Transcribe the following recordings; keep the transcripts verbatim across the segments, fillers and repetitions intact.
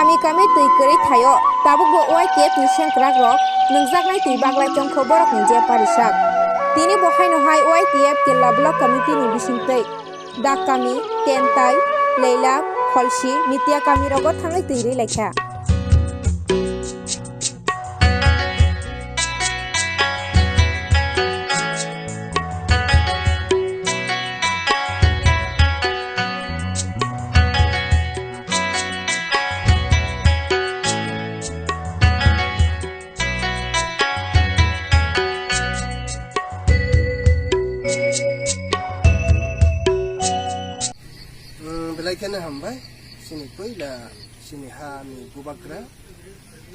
Kami kami twi kwrwi thaio, tabukbo Y T F ni sengkrakrok nungjaknai twi baglai tongkho borokni je parisak. Tini bo haino hai Y T F Killa Block Committee ni bisingtwi Dak kami, Tentai, Leila, Kholsi, Mitya kami rogo thangwi twi rwi laikha. Belai kheno hambai, chini puila chini ha ni bubagra,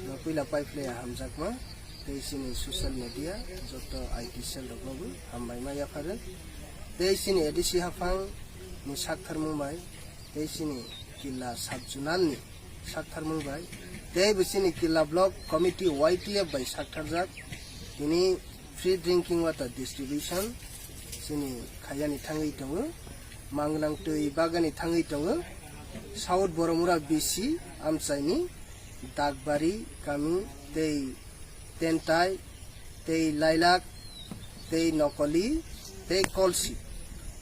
no puila paiphlai hamjakma, tei chini social media, joto I T cell rok no bo hambai ma yapharo, tei chini A D C haphang ni saktharmung bai, tei chini Killa sub zonal ni saktharmung bai, tei bo chini Killa Block Committee Y T F bai saktharjak. Tini free drinking water distribution chini khaiyani thangwi tongo, mangnang twi bagani thangwi tongo, South Boromura B C amchaini Dakbari kami tei Tentai, tei Lailak, tei Nokoli, tei Kolsi.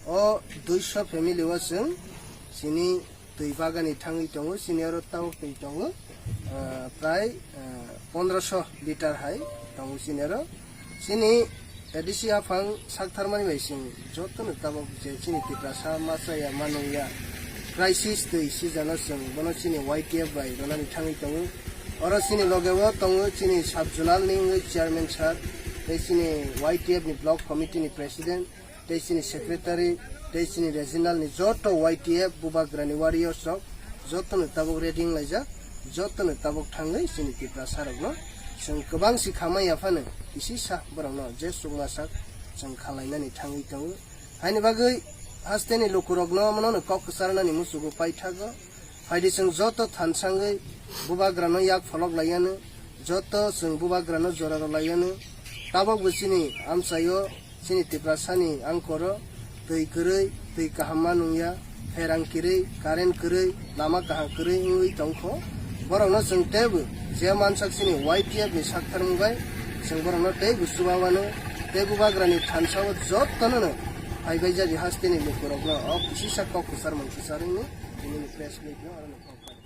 O duiso family o chwng chini twi bagani thangwi tongo, chini oro tabuk twi tongo, ah, prai, ah, pondroso litar hai tongo chini oro. Chini A D C aphang saktharmani bai chwng jotono tabuk je chini Tiprasa masa ya manung ya crisis twi season o chwng bono chini Y T F bai ronani thangwi tongo. Oro chini loge o tongo chini sub zonal ni wngwi chairman sir, tei chini Y T F ni block committee ni president, tei chini secretary, tei chini regional ni joto Y T F bubagra ni warriors rok jotono tabuk ready wnglaijak, jotono tabuk thangwi chini Tiprasa rokno chwng kwbang si khamai yaphano kisisa borokno je chukmasak chwng khalainani thangwi tongo. Haini bagwi hasteni lukurokno omono kok kwcharnani muchugo paithago. Phaidi chwng joto thansangwi bubagrano yak pholok laiyano, joto chwng bubagrano jora rw laiyano. Tabok bo chini amchaio, chini Tiprasani angkoro twi kwrwi, twi kaham ma nungya, pherang kwrwi, current kwrwi, lama kaham kwrwi wngwi tongkho. Borokno chwng teibo je mansak chini Y T F ni saktharmung bai chwng borokno teibo chubawano, tei bubagrani thansao jotonono phaibai jadi hasteni lukurokno o kisisa kok kwchar mung kwcharwino tini press meet no aro no kok bai.